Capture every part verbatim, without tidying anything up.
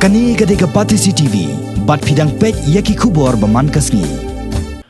Kane ka dei ka Batesi T V, bad phi dang peit ïa ki khubor ba man ka sngi.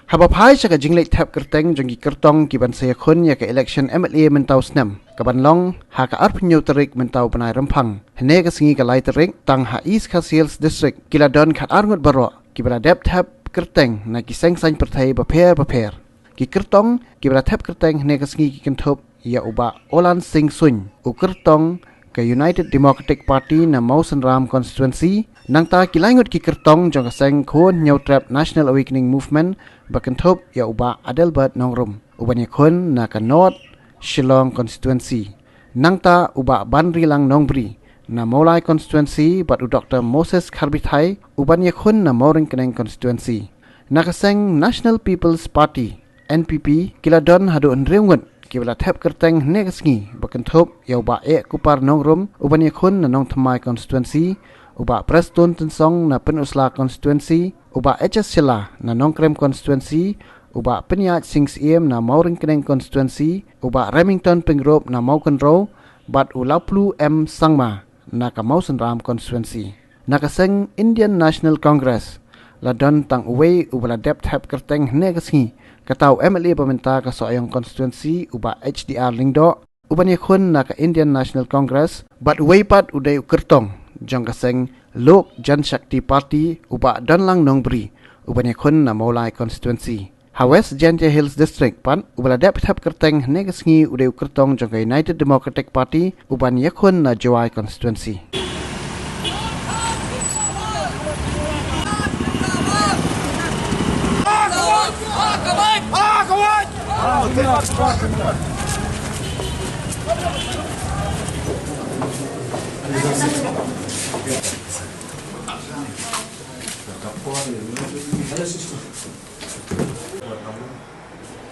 Haba phai sha ka jingleit thep kyrteng jong ki kyrtong ki ban sa ïakhun ïa ka election M L A mynta u snem, ka ban long ha ka arphew hynñiew tarik mynta u bnai Rymphang, hynne ka sngi ka lai tarik, tang ha East Khasi Hills District ki la don khatar ngut baroh ki ba la dep thep kyrteng na ki seng saiñ pyrthei bapher bapher. Ki kyrtong ki ba la thep kyrteng hynne ka sngi ki kynthup ïa u Bah Olan Singh Suin, u kyrtong ka United Democratic Party na Mawsynram Constituency, nangta ki lai ngut ki kyrtong jong ka seng Khun Hynñiewtrep National Awakening Movement ba kynthup ïa u Bah Adelbert Nongrum, u ban ïakhun na ka North Shillong Constituency. Nangta u Bah Banrilang Nongbri na Mawlai Constituency bad u Doktor Moses Kharbithai u ban ïakhun na Mawryngkneng Constituency. Na ka seng National People's Party, N P P, ki la don haduh hynriew ngut ki ba la thep kyrteng hynne ka sngi ba kynthup ïa u Bah Ehkupar Nongrum u ban ïakhun na Nongthymmai Constituency, u Bah Prestone Tynsong na Pynursla Constituency, u Bah H S Shylla na Nongkrem Constituency, u Bah Pynïaid Sing Syiem na Mawryngkneng Constituency, u Bah Remington Pyngrope na Mawkynrew, bad u Laplu M Sangma na ka Mawsynram Constituency. Na ka seng Indian National Congress la don tang uwei u ba la dep thep kyrteng hynne ka sngi, kata u M L A ba mynta ka Sohiong Constituency, u Bah H D R Lyngdoh, u ban ïakhun na ka Indian National Congress, bad uwei pat u dei u kyrtong jong ka seng Lok Janshakti Party, u Bah Donlang Nongbri, u ban ïakhun na Mawlai Constituency. Ha West Jaintia Hills District pat, u ba la dep thep kyrteng hynne ka sngi u dei u kyrtong jong ka United Democratic Party, u ban ïakhun na Jowai Constituency.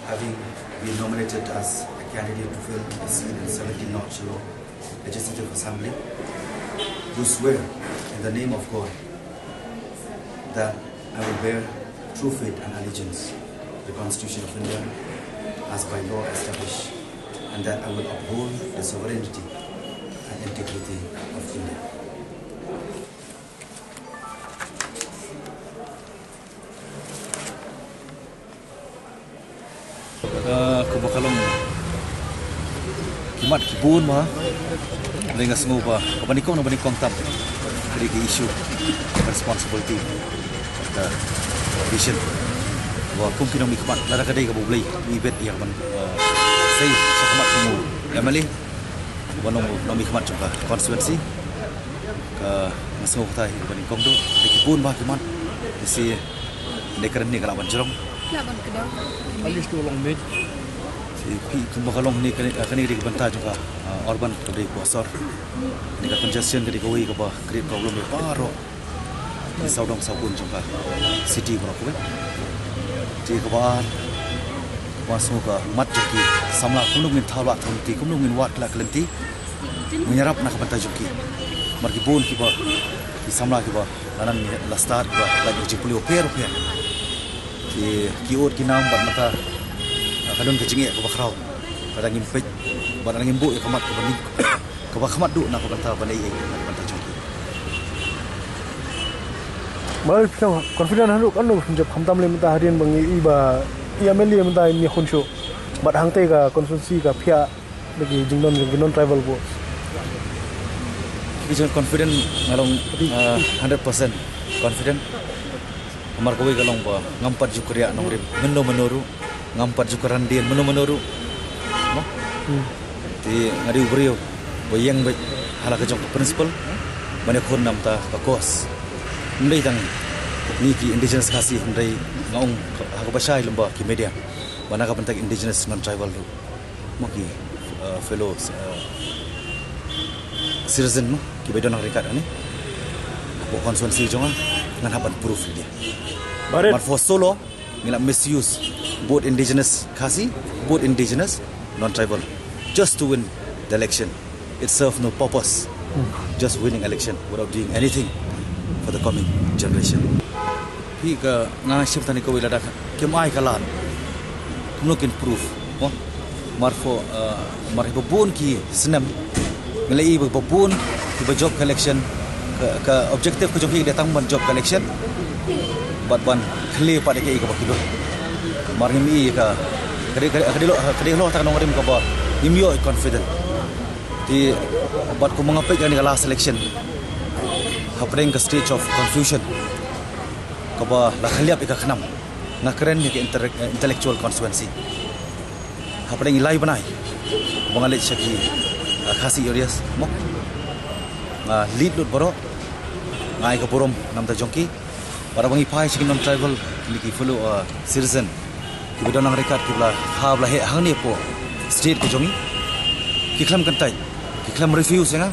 Having been nominated as a candidate to fill the seat in seventeen North Shillong Legislative Assembly, do swear in the name of God that I will bear true faith and allegiance to the Constitution of India as by law established, and that I will uphold the sovereignty and integrity of India. Ah, kumba ka long ki mat ki bun ma, lei nga sngew ba kaba nyngkong, kaba nyngkong tam ka dei ka issue ka responsibility, ka vision. Ba kum ki nongmihkhmat, lada ka dei kaba U Blei, ngi bet ïa ka ban, ah, sei sha khmat kum u M L A, ba nong, nongmihkhmat jong ka constituency. Ka, nga sngew kata hi kaba nyngkong, dei ki bun bha ki mat. Te shi, dei kren ne ka lah ban jrong. Lah ban kdew. At least to long mej. Shi, ki, kumba ka long ne kane, kane ka dei ka bynta jong ka, ah, urban, ka dei ka sor. Ne ka congestion ka dei kawei kaba create problem ïa baroh ki sawdong sawkun jong ka city baroh kawei. Te kaba ar, kaba sngew ka mat jong ki samla, kumno ngin thaw lah thaw lynti, kumno ngin wad lah ka lynti. Ngin ïarap na ka bynta jong ki. Namar ki bun kiba, ki samla kiba, la nang la stad kiba, la ïoh jingpule pher pher. Ki, ki ud ki nam bad mynta, ah, ka don ka jingeh kaba khraw. Ka dang ngim peit, bad la ngim buh ïa ka mat kaba ning, kaba khmat duh na ka bynta ban ei ei na ka bynta jong ki. Ba phi confident haduh katno phi jop, khamtam lei mynta hadien ba ngi i ba i M L A mynta i ïakhun shuh. Bad hangtei ka constituency ka phiah da ki jingdon jong ki non-tribal votes. Ki jong confident nga long, ah, hundred percent confident. Namar kawei ka long ba ngam pat ju kyrïah nongrim mynno mynno ruh, ngam pat ju kyrandien mynno mynno ruh. Mo? Hmm. Te nga dei u briew ba ïeng beit ha la ka jong ka principle, ban ïakhun na ka bynta ka cause. Ym dei tang ngi ki indigenous Khasi, hynrei nga ong ha kaba shai lyngba ki media ba na ka bynta ki indigenous non-tribal ruh. Mo ki, uh, fellow, uh, citizen mo, kiba don ryngkat hangne hapoh constituency jong nga, ngan hap ban proof ïa ki. Barit. Mar for so long ngi la misuse both indigenous Khasi, both indigenous non-tribal, just to win the election. It serve no purpose. Hmm. Just winning election without doing anything for the coming generation. Phi, ka nga shim tang ïa kawei, lada kim ai ka lad, kumno kin proof? Mo? Mar for, uh, mar hi ba bun ki snem ngi la i ba bun kiba jop ka election Ka, ka objective ka jong ki dei tang ban jop ka election bad ban khlieh pat ïa kaei kaba ki don. Namar ngim i ka, ka dei, ka dei, ka dei halor, ka dei halor kata ka nongrim kaba ngim ïoh confident. Te bad kumba nga peit ïa kane ka last election hapdeng ka stage of confusion kaba la khylliap ïa ka khnam, nga kren ïa ka inter-, intellectual constituency. Hapdeng i lai bnai ba nga leit sha ki, ah, Khasi areas mo, nga lead lut baroh, nga ai ka burom namar jong ki. Bad haba ngi phai sha ki non-tribal, kine ki fellow, ah, citizen kiba don nang ryngkat kiba la, haba la heh hangne hapoh state ka jong ngi, ki khlem kyntait, ki khlem refuse ïa nga.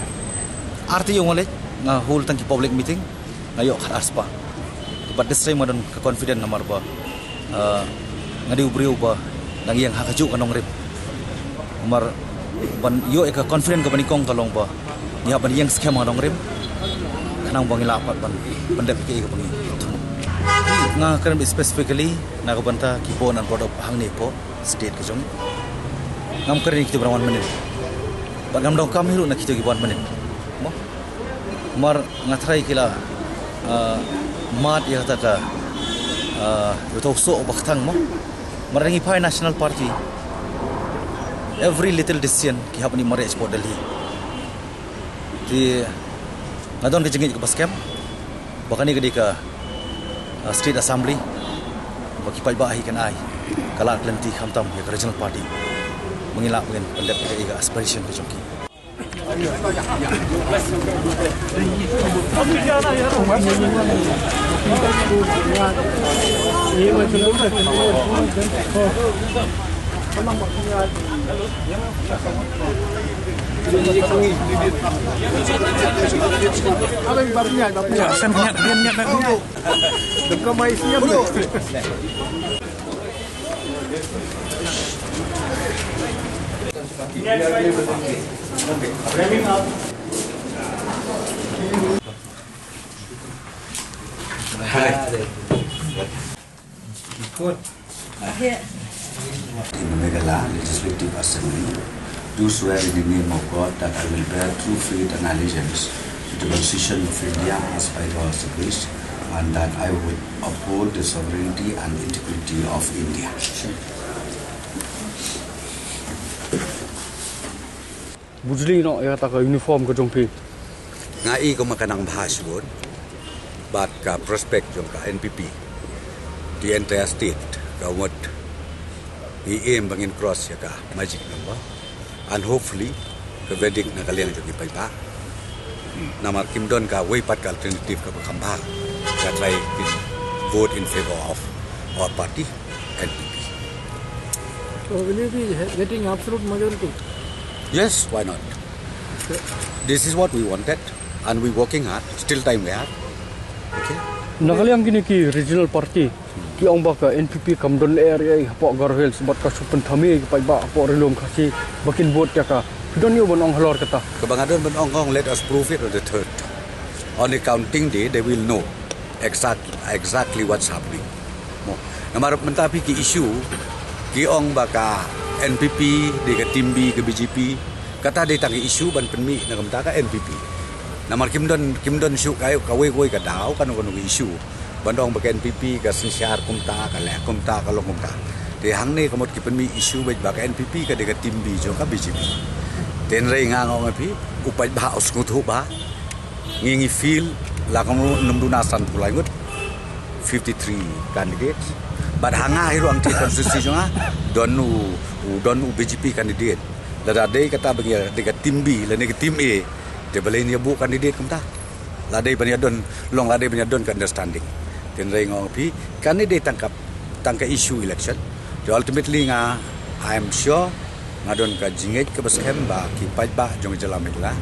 Ar taïew nga leit, nga hold tang ki public meeting, nga ïoh khat ar spah. Bad this time nga don ka confident namar ba, ah, nga dei u briew ba dang ïeng ha kajuh ka nongrim. Namar ban ïoh ïa ka confident kaba nyngkong ka long ba ngi hap ban ïeng skhem ha ka nongrim, khnang ba ngin lah pat ban pyndep ïa kaei kaba ngi thmu. Nga kren beit specifically na ka bynta ki born and brought up hangne hapoh state ka jong ngi. Ngam kren ïa kito kiba dang wan mynnin bad ngam donkam hi ruh na kito kiba wan mynnin mo. Namar nga tharai ki la, ah, mad ïa kata ka, ah, ïa uta u soh uba kthang mo. Namar ngi phai National Party, every little decision ki hap ban ïa mareh shapoh Delhi. Te nga don ka jingngeit kaba skhem ba kane ka dei ka, ah, State Assembly ba ki paidbah hi kan ai ka lad ka lynti khamtam ïa ka Regional Party ba ngin lah ban pyndep ïa ka aspiration ka jong ki. In the Meghalaya Legislative Assembly, do swear in the name of God that I will bear true faith and allegiance to the Constitution of India as by law established, and that I will uphold the sovereignty and integrity of India. Bujli noh ïa kata ka uniform ka jong phi. Nga i kum ka nang bha shibun bad ka prospect jong ka N P P. The entire state ka mut ngi aim ba ngin cross ïa ka magic number. And hopefully ka verdict na ka liang jong ki paidbah. Namar kim don kawei pat ka alternative kaba kham bha. Ka try kin vote in favor of our party, N P P. So will you be getting absolute majority? Yes, why not? This is what we wanted and we working hard. Still time we have. Okay. Na ka liang kine ki regional party ki ong ba ka N P P kam don leh ei ei hapoh Garo Hills bad ka shu pynthame ïa ki paidbah hapoh Ri-lum Khasi ba kin vote ïa ka. Phi don ïa u ban ong halor kata? Kaba nga don ban ong, ong, let us prove it on the third. On the counting day they will know exact, exactly what's happening. Mo. Namar mynta phi ki issue ki ong ba ka N P P dei ka team B ka B J P. Kata dei tang ka issue ban pynmih na ka mynta ka N P P. Namar kim don, kim don shuh ka, kawei kawei ka daw kano kano ka issue ban ong ba ka N P P ka synshar kumta, ka leh kumta, ka long kumta. Te hangne ka mut ki pynmih issue beit ba ka N P P ka dei ka team B jong ka B J P. Te hynrei nga ong ïa phi, u paidbah u sngewthuh bha. Ngi ngi field la kumno, ym duna sanphew lai ngut, fifty three candidates. Bad ha nga hi ruh hangtei constituency jong nga don u, u don u B J P candidate. Lada dei kata ba ngi dei ka team B lane ka team A, te balei ngin ïa buh candidate kumta? La dei ban ïa don, long la dei ban ïa don ka understanding. Te hynrei nga ong ïa phi, kane dei tang ka, tang ka issue election. Te ultimately nga, I am sure, nga don ka jingngeit kaba skhem ba ki paidbah jong ka jylla Meghalaya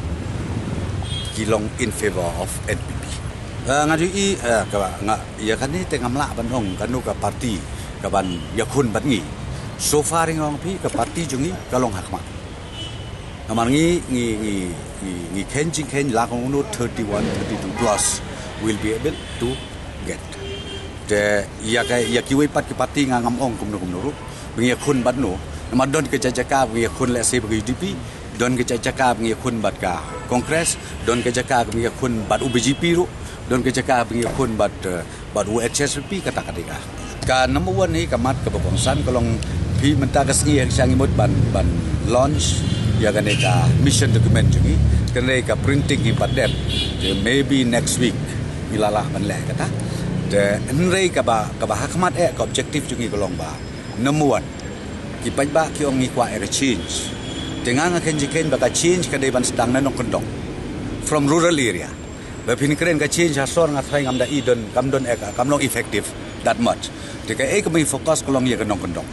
ki long in favor of N P P. Eh, nga ju i, eh, kaba nga, ïa kane te ngam lah ban ong kano ka party kaban ïakhun bad ngi. So far nga ong ïa phi ka party jong ngi ka long hakhmat. Namar ngi, ngi, ngi, ngi, ngi khein jingkhein la kumno thirty-one, thirty-two plus will be able to get. Te ïa ka, ïa kiwei pat ki party nga ngam ong kumno kumno ruh ba ngi ïakhun bad no. Namar don ka jaka ba ngi ïakhun lehse bad ka U D P, Don ka jaka ba ngi ïakhun bad ka Congress, don ka jaka ba ngi ïakhun bad u B J P ruh, don ka jaka ba ngi ïakhun bad, eh, bad u H S P P, kata ka dei ka. Ka number one hi ka mat kaba kongsan ka long phi mynta ka sngi hangta ngi mut ban, ban launch ïa kane ka mission document jong ngi, kane ka printing hi bad dep. Te maybe next week ngi la lah ban leh kata. Te hynrei kaba, kaba ha khmat eh ka objective jong ngi ka long ba number one, ki paidbah ki ong ngi kwah ïa ka change. Te nga, nga khein jingkhein ba ka change ka dei ban sdang na nongkyndong, from rural area. Ba phin kren ka change ha sor, nga tharai ngam da i don, kam don eh, kam long effective that much. Te kaei kaba ngi focus ka long ïa ka nongkyndong.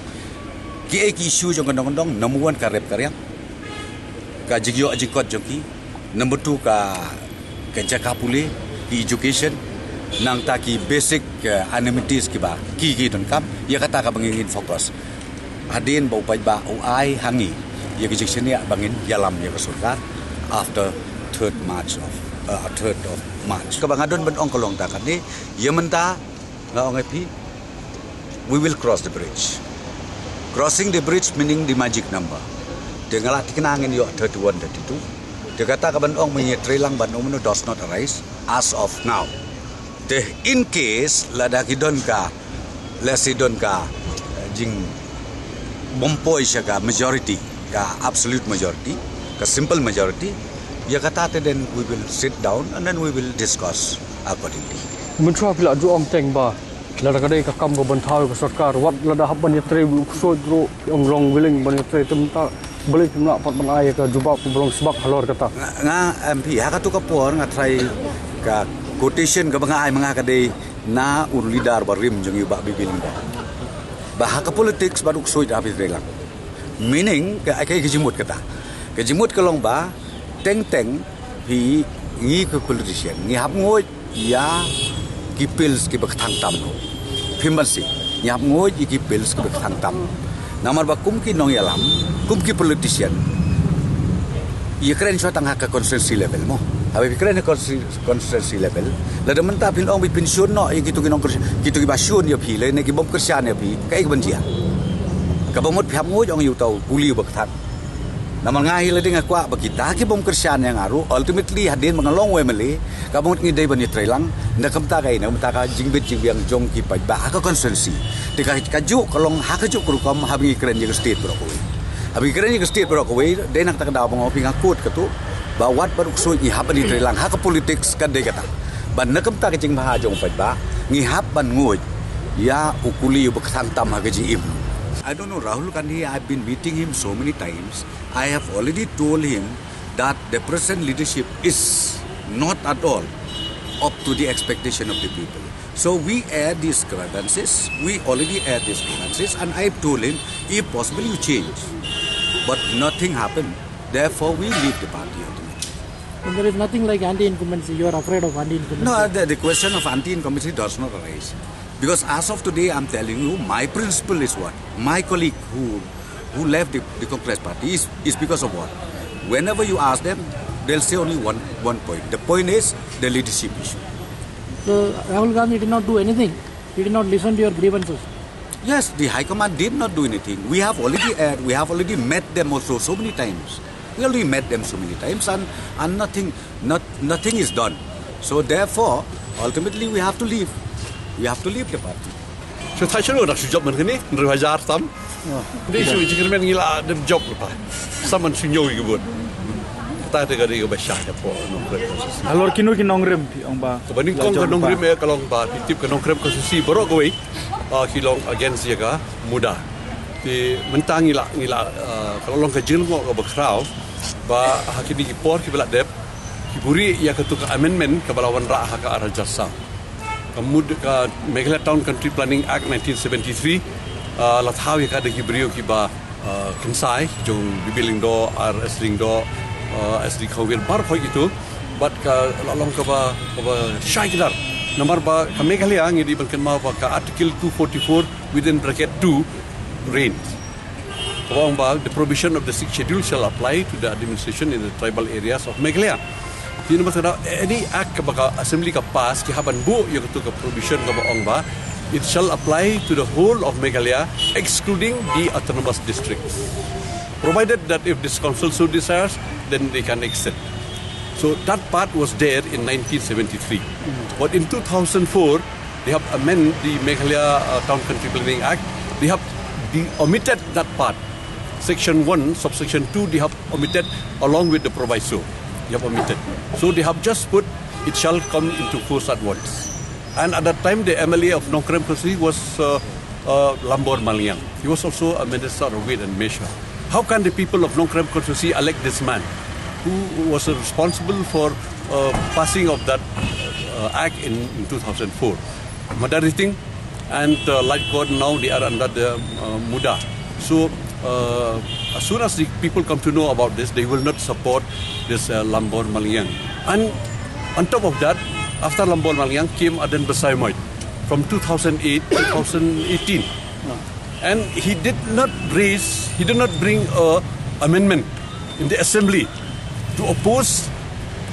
Kiei ki issue jong ka nongkyndong? Number one, ka rep ka riang, ka jingïoh jingkot jong ki. Number two, ka, ka jaka pule, ki education, nangta ki basic, eh, amenities kiba ki, ki donkam. Ïa kata kaba ngin focus. Hadien ba u paidbah u ai ha ngi ïa ka jingshaniah ba ngin ïalam ïa ka sorkar after third March of, uh, third of March. Kaba nga don ban ong ka long kata, kane, ïa mynta nga ong ïa phi, we will cross the bridge. Crossing the bridge meaning the magic number. Te nga la thikna ngin ïoh thirty-one, thirty-two. Te kata kaban ong mynta ïatreilang bad no mano does not arise as of now. Te in case lada ki don ka, let's say, don ka, eh, jingbym poi sha ka majority, ka absolute majority, ka simple majority, ïa kata te then we will sit down and then we will discuss accordingly. Mynta phi la ju ong teng ba lada ka dei ka kam ka ban thaw ïa ka sorkar, wat lada hap ban ïatrei u ksuid ruh, phi ong long willing ban ïatrei, te mynta balei phim lah pat ban ai ïa ka jubab kaba long sbak halor kata? Nga, nga, em, phi, ha katu ka por nga tharai ka quotation kaba nga ai ma nga ka dei na u leader barim jong ngi, u Bah B B Lyngdoh, ba ha ka politics bad u ksuid hap ïatrei lang. Meaning ka, ka, ka jingmut kata. Ka jingmut ka long ba teng teng phi, ngi ki politician ngi hap nguid ïa ki bills kiba kthang tam. Phim banse, ngi hap nguid ïa ki bills kiba kthang tam. Namar ba kum ki nongïalam, kum ki politician, ïa kren shuwa tang ha ka constituency level mo. Haba phi kren ha consti-, constituency level, lada mynta phin ong ba phin shun noh ïa kitu ki nongkyrshan, kitu kiba shun ïa phi lane kibym kyrshan ïa phi, kaei kaban jia? Kaba mut phi hap nguid ong ïa uta u kuli uba kthang. Namar nga hi lada nga kwah ba kita kibym kyrshan ïa nga ruh, ultimately hadien ba nga long u M L A, kaba mut ngi dei ban ïatrei lang na ka bynta kaei? Na ka bynta ka jingbit jingbiang jong ki paidbah ha ka constituency. Te ka, kajuh ka long ha kajuh ka rukom haba ngi kren ïa ka state baroh kawei. Haba ngi kren ïa ka state baroh kawei, dei na kata ka daw ba nga ong phi, nga quote katu, ba wat bad u ksuid ngi hap ban ïatrei lang ha ka politics, ka dei kata. Bad na ka bynta ka jingbha jong u paidbah ngi hap ban nguid ïa u kuli uba kthang tam ha ka jingim. I don't know, Rahul Gandhi, I've been meeting him so many times. I have already told him that the present leadership is not at all up to the expectation of the people. So we air these grievances. We already air these grievances, and I told him, if possible, you change. But nothing happened. Therefore, we leave the party ultimately. And there is nothing like anti-incumbency. You are afraid of anti-incumbency. No, the, the question of anti-incumbency does not arise. Because as of today, I'm telling you, my principle is what? My colleague who, who left the, the Congress party is, is because of what? Whenever you ask them, they'll say only one, one point. The point is the leadership issue. So Rahul Gandhi did not do anything. He did not listen to your grievances. Yes, the High Command did not do anything. We have already, uh, we have already met them also so many times. We already met them so many times, and, and nothing, not, nothing is done. So therefore, ultimately we have to leave. We have to leave the party. Shu thai shu dak shu jop man kane, hynriew hajar tam. Dei shu jingkyrmen ngi la dem jop lypa. Sa man shu ñiew ïa ki vote. Kata te ka dei kaba shah ïa pdeng Nongkrem constituency. Halor kino ki nongrim phi ong ba? Kaba nyngkong ka nongrim eh ka long ba phi tip ka Nongkrem constituency baroh kawei, ah, ki long against ïa ka MUDA. Te mynta ngi la, ngi la, ah, ka la long ka jinglyngngoh kaba khraw ba ha kine ki por kiba la dep ki buhrieh ïa katu ka amendment kaba la wanrah ha ka ar hajar saw. Ka MUD, ka Meghalaya Town Country Planning Act nineteen seventy-three, ah, la thaw ïa ka da ki briew kiba, ah, kynsai, jong B B Lyngdoh, R S Lyngdoh, ah, S D Khawir, baroh kawei kito. Bad ka la long kaba, kaba shai kdar. Namar ba ka Meghalaya ngi dei ban kynmaw ba ka Article two forty-four within bracket two reigns. Kaba ong ba, the provision of the Sixth Schedule shall apply to the administration in the tribal areas of Meghalaya. Te namar kata, any act kaba ka assembly ka pass, ki hap ban buh ïa katu ka provision kaba ong ba, it shall apply to the whole of Meghalaya, excluding the autonomous districts. Provided that if this council so desires, then they can extend. So that part was there in nineteen seventy-three. But in two thousand four, they have amended the Meghalaya uh, Town Country Planning Act. They have de- omitted that part. Section one, subsection two, they have omitted along with the proviso. They have omitted. So they have just put, "It shall come into force at once." And at that time, the M L A of Nongkrem constituency was uh, uh, Lambor Maliang. He was also a minister of weight and measure. How can the people of Nongkrem constituency elect this man who was responsible for uh, passing of that uh, act in, in two thousand four? Madariting and uh, Laitkot, now they are under the uh, MUDA. So uh, as soon as the people come to know about this, they will not support this uh, Lambor Maliang. And on top of that, after Lambor Maliang came Ardent Basaiawmoit from two thousand eight, two thousand eighteen. And he did not raise, he did not bring a amendment in the assembly to oppose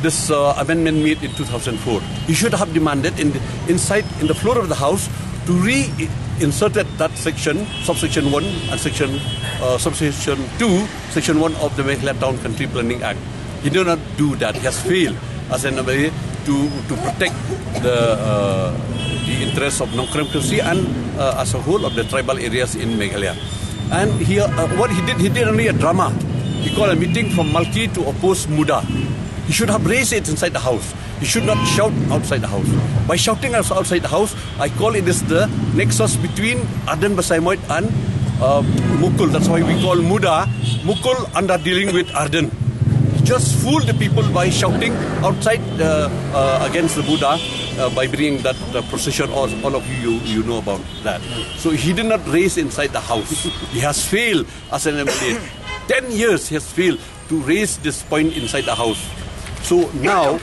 this uh, amendment made in two thousand four. He should have demanded in the, inside, in the floor of the house, to reinsert that section, subsection one and section uh, subsection two, section one of the Meghalaya Town Country Planning Act. He did not do that. He has failed as an M L A to, to protect the, uh, the interests of Nongkrem constituency and uh, as a whole of the tribal areas in Meghalaya. And he, uh, what he did, he did only a drama. He called a meeting from Malki to oppose MUDA. He should have raised it inside the house. He should not shout outside the house. By shouting us outside the house, I call it is the nexus between Ardent Basaiawmoit and uh, Mukul. That's why we call MUDA Mukul under dealing with Ardent. He just fooled the people by shouting outside uh, uh, against the MUDA uh, by bringing that uh, procession. All, all of you, you, you know about that. So he did not raise inside the house. He has failed as an M L A. Ten years he has failed to raise this point inside the house. So now,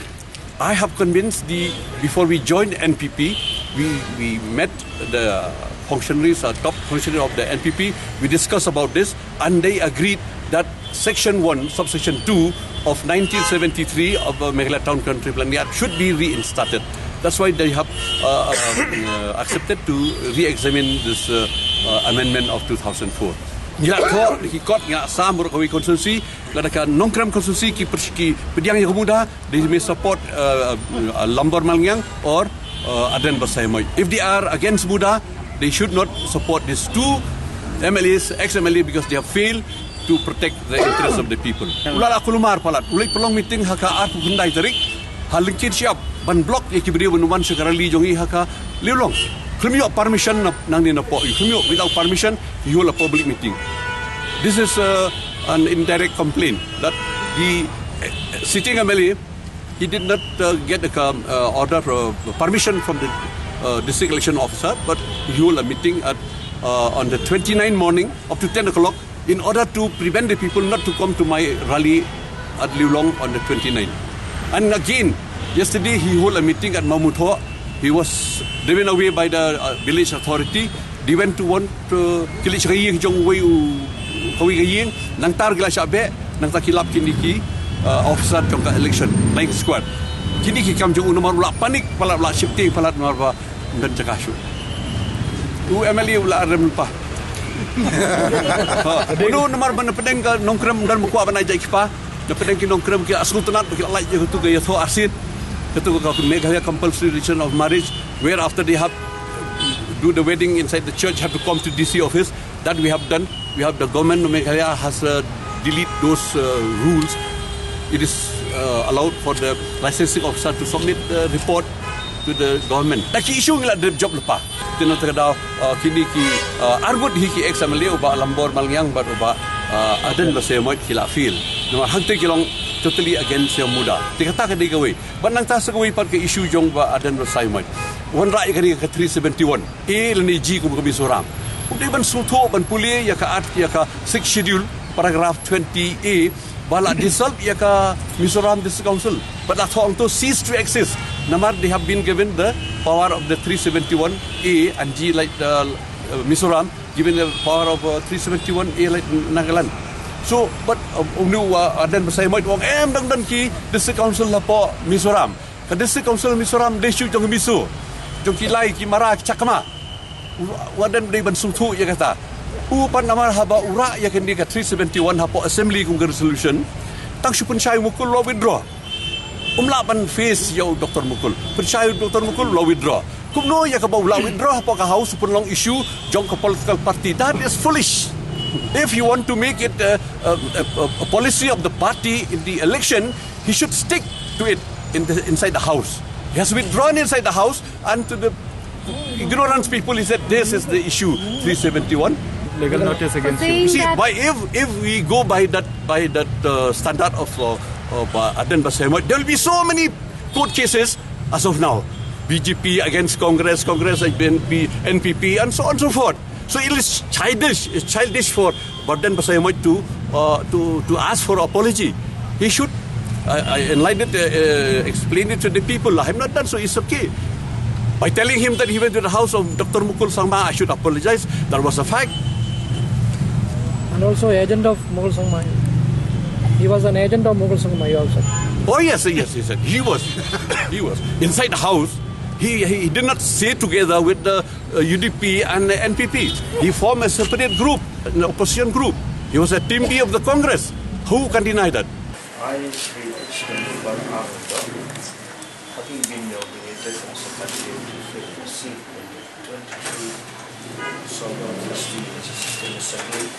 I have convinced the, before we joined N P P, we, we met the functionaries, uh, top functionary of the N P P. We discussed about this and they agreed that section one, subsection two of nineteen seventy-three of the Meghalaya Town Country Planning Act should be reinstated. That's why they have uh, uh, uh, accepted to re-examine this uh, uh, amendment of two thousand four. Ngi la thoh, ngi kot, ngi la sam, baroh kawei constituency, lada ka Nongkrem constituency ki pers-, ki pdiang ïa ka MUDA, they may support uh, uh, Lambor Maliang or uh, Ardent Basaiawmoit. If they are against MUDA, they should not support these two M L As, ex-M L A, because they have failed to protect the interests of the people. U la la kulmar palat, u la pynlong meeting ha ka arphew khyndai tarik, ha Lyngkit Shyiap, ban block ïa ki briew ban wan sha ka rally jong ngi ha ka Liulong. Khlem ïoh permission na, nangne na poh, khlem ïoh, without permission, he hold a public meeting. This is uh, an indirect complaint that the uh, sitting M L A, he did not uh, get a um, uh, order, uh, permission from the uh, district election officer, but he hold a meeting at uh, on the twenty-ninth morning up to ten o'clock in order to prevent the people not to come to my rally at Liulong on the twenty-ninth. And again, yesterday he hold a meeting at Mawmuthoh. He was driven away by the uh, village authority. They went to want to kill each other jong wei u kawei ka ïing. Nangta ki la shah beh, nangta ki lap kine ki uh, officer jong ka election, flying squad. Kine ki kam jong u namar u la panic palat, u la sheptieng palat namar ba ym don jaka shuh. U M L A u la rem lypa. Ha, u namar ba na pdeng ka Nongkrem ym don ba kwah ban ai jait kyrpad. Na pdeng ki Nongkrem ki la sngewtynnat ba ki la lait ïa katu ka ïathoh arsien, katu ka Meghalaya Compulsory Registration of Marriage, where after they have do the wedding inside the church, have to come to D C office. That we have done. We have, the government of Meghalaya has uh, delete those uh, rules. It is uh, allowed for the licensing officer to submit the report to the government. Da ki issue ngi la dep jop lypa. Te nangta ka daw uh, kine ki uh, arngut hi ki ex M L A, u Bah Lambor Maliang bad u Bah uh, Ardent Basaiawmoit, ki la fail. Namar hangta ki long totally against ïa u MUDA. Te kata ka dei kawei. Bad nangta sa kawei pat ka issue jong u Bah Ardent Basaiawmoit. Wanrah ïa kane ka three seventy-one A lane G kum ka Mizoram. U dei ban sngewthuh, ban pule ïa ka art, ïa ka Sixth Schedule, paragraph twenty A, ba la dissolve ïa ka Mizoram District Council. Bad la thoh hangto cease to exist. Namar they have been given the power of the three seventy-one A and G like the uh, Mizoram, given the power of uh, three seventy-one A like Nagaland. So, but uh, u Ardent Basaiawmoit u ong em, dang don ki District Council hapoh Mizoram. Ka District Council Mizoram dei shuh jong ki Mizo, jong ki Lai, ki Mara, ki Chakma. U Ardent u dei ban sngewthuh ïa kata. U pat namar haba u rah ïa kane ka three seventy-one hapoh assembly kum ka resolution, tang shu pynshai u Mukul u la withdraw. Um lah ban face ïa u Doctor Mukul. Pynshai u Doctor Mukul u la withdraw. Kumno ïa kaba u la withdraw hapoh ka House u pynlong issue jong ka political party? That is foolish. If you want to make it a, a, a, a policy of the party in the election, he should stick to it in the, inside the House. He has withdrawn inside the House, and to the ignorance people, he said this is the issue, three seventy-one. Legal notice against him. You see, that by, if if we go by that, by that uh, standard of uh, of uh, Ardent Basaiawmoit, there will be so many court cases as of now. B J P against Congress, Congress against N P P, and so on and so forth. So it is childish, it's childish for Ardent Basaiawmoit to, uh, to, to ask for apology. He should, I, I enlightened, uh, uh, explain it to the people. I have not done so, it's okay. By telling him that he went to the house of Doctor Mukul Sangma, I should apologize. That was a fact. And also agent of Mukul Sangma. He was an agent of Mukul Sangma also. Oh yes, yes, he said he was, he was inside the house. He, he did not stay together with the uh, U D P and the N P P. He formed a separate group, an opposition group. He was a team B of the Congress. Who can deny that? I, Shri H. Kumar Arunda, having been nominated as a candidate to fill the seat in the twenty-three Sawdong Trustee Legislative Assembly,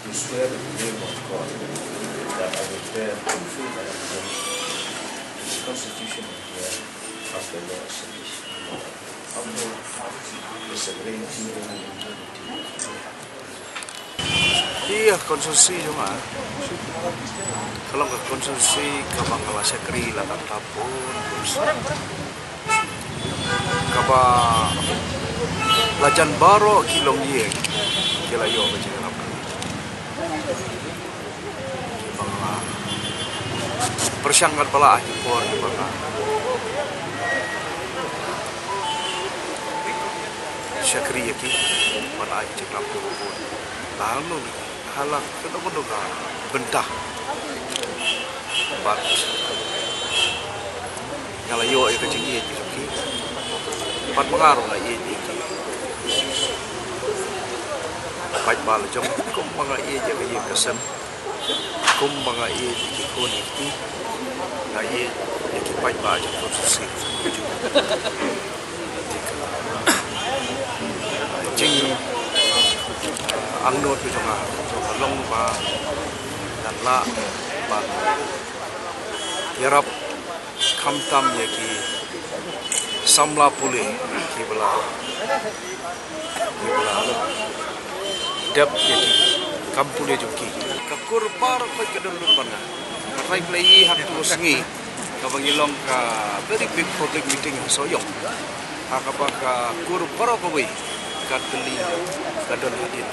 do swear in the name of God that I will bear true faith and allegiance to the Constitution of India as the law established. Uphold the sovereignty and integrity of India. Ïa, constituency jong nga. Ka long ka constituency kaba nga la shakri la ka tappun. Kaba la jan baroh ki longïing ki la ïoh ka jingïarap. Pyrshang kat ba la ki por ba nga shakri ïa ki, ba la ki jingïarap. Lalu hala kano kano ka bynta. Bad nga la ïoh ïa ka jingïeit ïa ki. Bad ma nga ruh nga ïeit ïa ki. Paidbah la jong kumba nga ïeit ïa ka ïing ka sem. Kumba nga ïeit ïa ki khun ïa ki kti. Nga ïeit ïa ki paidbah jong ka constituency. Jingangnud ka jong nga ka long ba ngan lah ban ïarap khamtam ïa ki samla pule kiba la, kiba la dep ïa ki kam pule jong ki. Ka kur baroh ka don lut ban nga. Ka trai pule i ha ka sngi kaba ngi long ka very big public meeting ha Sohiong. Ha kaba ka kur baroh kawei ka tylli ka don hadien.